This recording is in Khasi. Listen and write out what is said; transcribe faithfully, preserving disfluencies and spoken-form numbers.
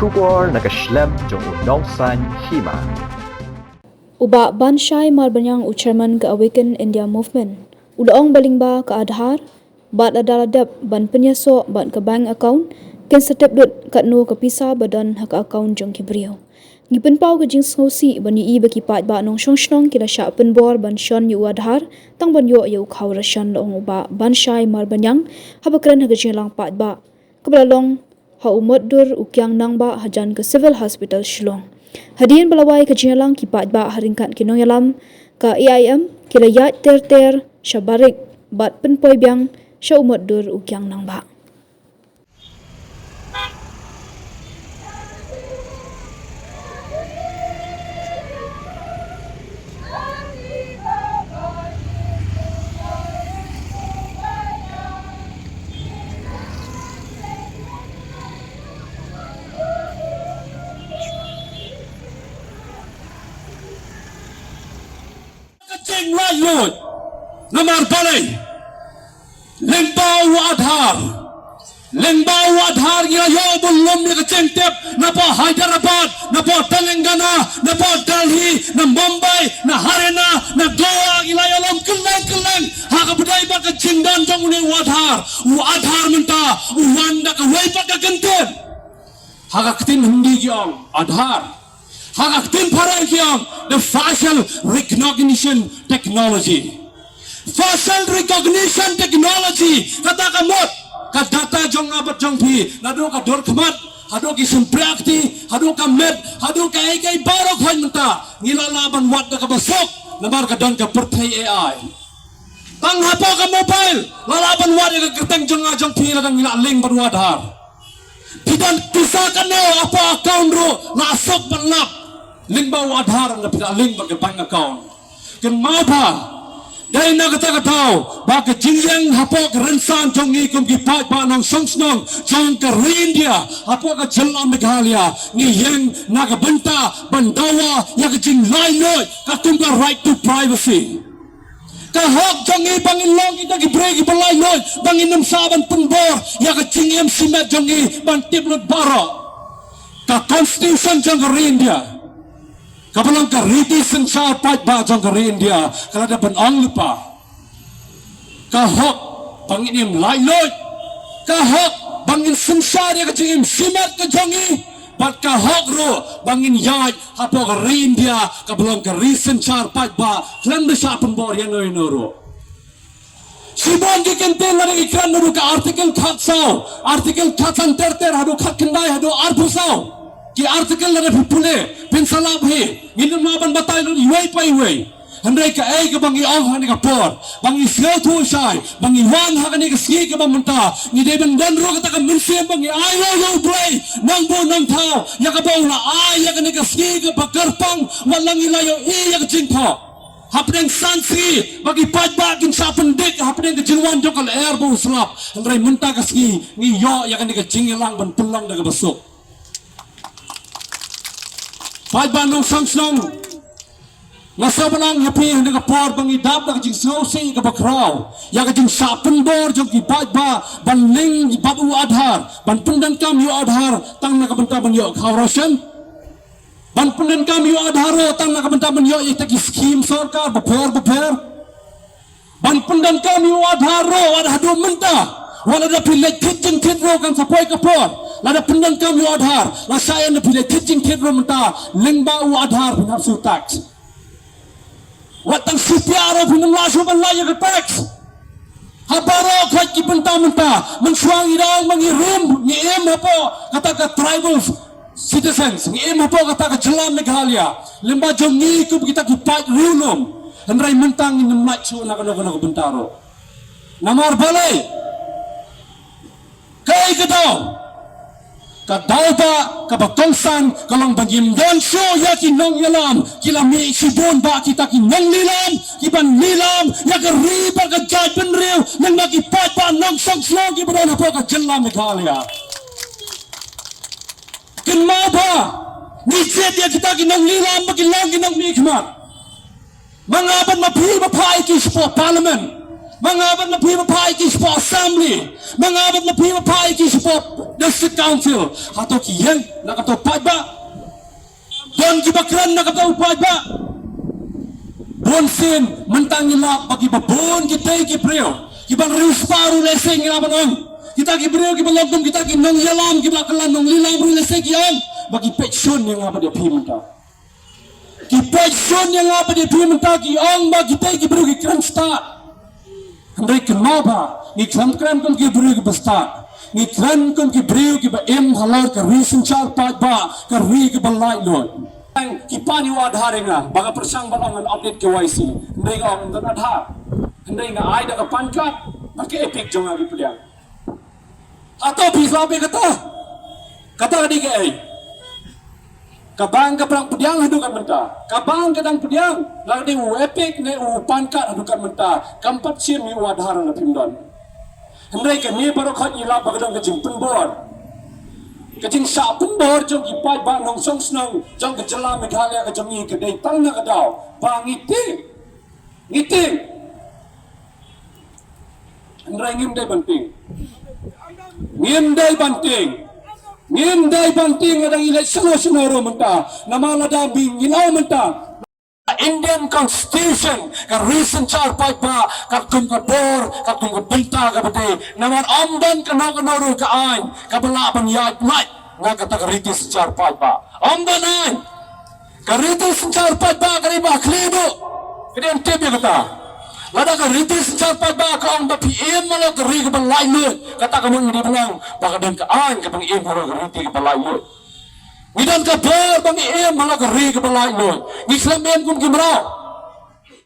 Khubor na ka shlem jong u Nongsaiñ Hima. U Bah Banshai Marbaniang, u Chairman ka Awaken India Movement, u la ong ba lyngba ka Aadhaar bad lada la dep ban pynïasoh bad ka bank account, kin sa tip lut katno ka pisa ba don ha ka account jong ki briew. Ngi pynpaw ka jingsngewsih ban ïohi ba ki paidbah nongshong shnong ki la shah pynbor ban shon ïa u Aadhaar tang ban ïoh ïa u khaw ration, la ong u Bah Banshai Marbaniang haba kren ha ka jingïalang paidbah kaba la long ha u Motdur u Kiang Nangbah hajan ka Civil Hospital Shillong. Hadien ba la wai ka jingïalang, ki paidbah ha ryngkat ki nongïalam ka A I M ki la ïaid ter ter sha barik bad pynpoi biang sha u Motdur u Kiang Nangbah. Ka jinglaitluid. Namar balei? Lyngba u Aadhaar. Lyngba u Aadhaar ngi la ïoh bun lum ïa ka jingtip napoh Hyderabad, napoh Telangana, napoh Delhi, na Mumbai, na Haryana, na Goa, ngi la ïoh lum kylleng kylleng. Ha kaba ïadei bad ka jingdon jong une u Aadhaar. U Aadhaar mynta u wan da kawei pat ka kyntien. Ha ka ktien Hindi ki ong Aadhaar. Ha ka ktien Phareng ki ong the facial recognition technology. Facial recognition technology, kata ka mut ka data jong nga bad jong phi, naduh ka dur khmat haduh ki shympriahkti, haduh ka met, haduh kaei kaei baroh khoit mynta ngi la lah ban wad da kaba suk namar ka don ka pyrthei A I. Tang hapoh ka mobile la lah ban wad ïa ka kyrteng jong nga jong phi lada ngi la link bad u Aadhaar. Phi don pisa katno hapoh account ruh la suk ban lap lyngba u Aadhaar, lada phi la link bad ka bank account. Kynmaw ba dei na kata ka daw ba ka jingïeng hapoh ka rynsan jong ngi kum ki paidbah nongshong shnong jong ka ri India hapoh ka jylla Meghalaya, ngi ïeng na ka bynta ban dawa ïa ka jinglaitluid, ka kum ka right to privacy. Ka hok jong ngi ba ngin long kita ki briew kiba laitluid, ba ngin ym shah ban pynbor ïa ka jingim shimet jong ngi ban tip lut baroh. Ka constitution jong ka ri India, kaba long ka riti synshar paidbah jong ka ri India, ka la dep ban ong lypa. Ka hok ba ngin im laitluid, ka hok ba ngin synshar ïa ka jingim shimet ka jong ngi, bad ka hok ruh ba ngin ïaid hapoh ka ri India kaba long ka ri synshar paidbah khlem da shah pynbor ïano ïano ruh. Shibun ki kyntien lada ngi kren naduh ka article khatsaw, article khatsan ter ter haduh khatkhyndai haduh arphew saw. Ki article lada phi pule phin sa lap hi, ngin ym lah ban batai lut iwei pa iwei. Hynrei kaei kaba ngi ong ha kane ka por, ba ngi sngewthuh shai ba ngi wan ha kane ka sngi kaba mynta, ngi dei ban don ruh kata ka mynsiem ba ngi ai ïa U Blei nongbuh nongthaw ïa kaba u la ai ïa kane ka sngi kaba kyrpang, wat la ngi la ïohi ïa ka jingthoh. Hapdeng san sngi ba ki paidbah kin shah pyndik hapdeng ka jingwan jong ka lyer bad u slap, hynrei mynta ka sngi ngi ïoh ïa kane ka jingïalang ban pynlong da kaba suk. Paidbah nongshong shnong, nga sngewbha ban ong ïa phi ha kane ka por ba ngi dap da ka jingsngewsih kaba khraw ïa ka jingshah pynbor jong ki paidbah ban link bad u Aadhaar, ban pyndonkam ïa u Aadhaar tang na ka bynta ban ïoh khaw ration, ban pyndonkam ïa u Aadhaar ruh tang na ka bynta ban ïoh ïa kita ki skhim sorkar bapher bapher. Ban pyndonkam ïa u Aadhaar ruh wat haduh mynta, wat lada phi leit thied jingthied ruh kan sa poi ka por. Lada pyndonkam ïa u Aadhaar, la shah ïa lada phi leit thied jingthied ruh mynta lyngba u Aadhaar phin hap siew tax. Wat tang shi pyiar ruh phin ym lah shuh ban lait ïa ka tax. Ha baroh khoit ki bynta mynta, mynshuwa ngi dang ma ngi rim, ngi im hapoh kata ka tribal citizens, ngi im hapoh kata ka jylla Meghalaya lyngba jong ngi kum kita ki paid riewlum. Hynrei mynta ngin ym lait shuh na kano kano ka bynta ruh. Namar balei? Kaei ka daw? Ka daw ba kaba kongsan ka long ba ngim don shuh ïa ki nongïalam, ki la mih shibun ba kita ki nonglilam kiban lilam ïa ka ri bad ka jaitbynriew, lyngba ki paidbah nongshong shnong kiba don hapoh ka jylla Meghalaya. Kynmaw ba ngi jied ïa kita ki nonglilam ba ki long ki nongmihkhmat. Ma nga bad ma phi ba phah ïa ki shapoh Parliament, ma nga bad ma phi ba phah ïa ki shapoh Assembly, ma nga bad ma phi ba phah ïa ki shapoh District Council, hato ki ïeng na kato paidbah? Don kiba kren na kato paidbah? Bun sien mynta ngi lap ba kiba bun kitei ki briew kiban riewspah ruh lehse ngi la ban ong. Kita ki briew kiba long kum kita ki nongïalam kiba kylla nonglilam ruh lehse ki ong ba ki peit shun ïa nga bad ïa phi mynta. Ki peit shun ïa nga bad ïa phi mynta, ki ong ba kitei ki briew ki kren stad. Hynrei kynmaw ba ngi khlem kren kum ki briew kiba stad, ngi kren kum ki briew kiba im halor ka ri synshar paidbah, ka ri kaba laitluid. Ki pan ïa u Aadhaar ïa nga ba nga pyrshang ban ong ngan update K Y C, hynrei nga ong ym don Aadhaar. Hynrei nga ai da ka PAN card bad ka EPIC jong nga, ki pdiang. Hato phi sngewbha kata? Kata ka dei kaei? Ka bank ka pdiang, pdiang haduh kat mynta. Ka bank ka dang pdiang, la ka dei u EPIC ne u PAN card haduh kat mynta. Kam pat shim ïa u Aadhaar lada phim don. Hynrei kane baroh khoit ngi lap ba ka don ka jingpynbor. Ka jingshah pynbor jong ki paidbah nongshong shnong jong ka jylla Meghalaya ka jong ngi ka dei tang na ka daw ba ngi tieng. Ngi tieng. Hynrei ngim dei ban tieng. Ngim dei ban tieng. Ngim dei ban tieng, nga dang ïaleh shano shano ruh mynta. Namar lada ngi ïaleh mynta, Indian Constitution, ka ri synshar paidbah, katkum ka bor, katkum ka bynta kaba dei. Namar ym don kano kano ruh ka aiñ kaba lah ban ïaid lait na kata ka riti synshar paidbah. Ym don aiñ. Ka riti synshar paidbah ka dei ba khlieh duh. Ka dei ban tip ïa kata. Lada ka riti synshar paidbah ka ong ba phi im halor ka ri kaba laitluid, kata ka mut ngi dei ban ong ba ka don ka aiñ kaba ngi im halor ka riti kaba laitluid. Ngi don ka bor ba ngi im halor ka ri kaba laitluid. Ngi khlem im kum ki mraw.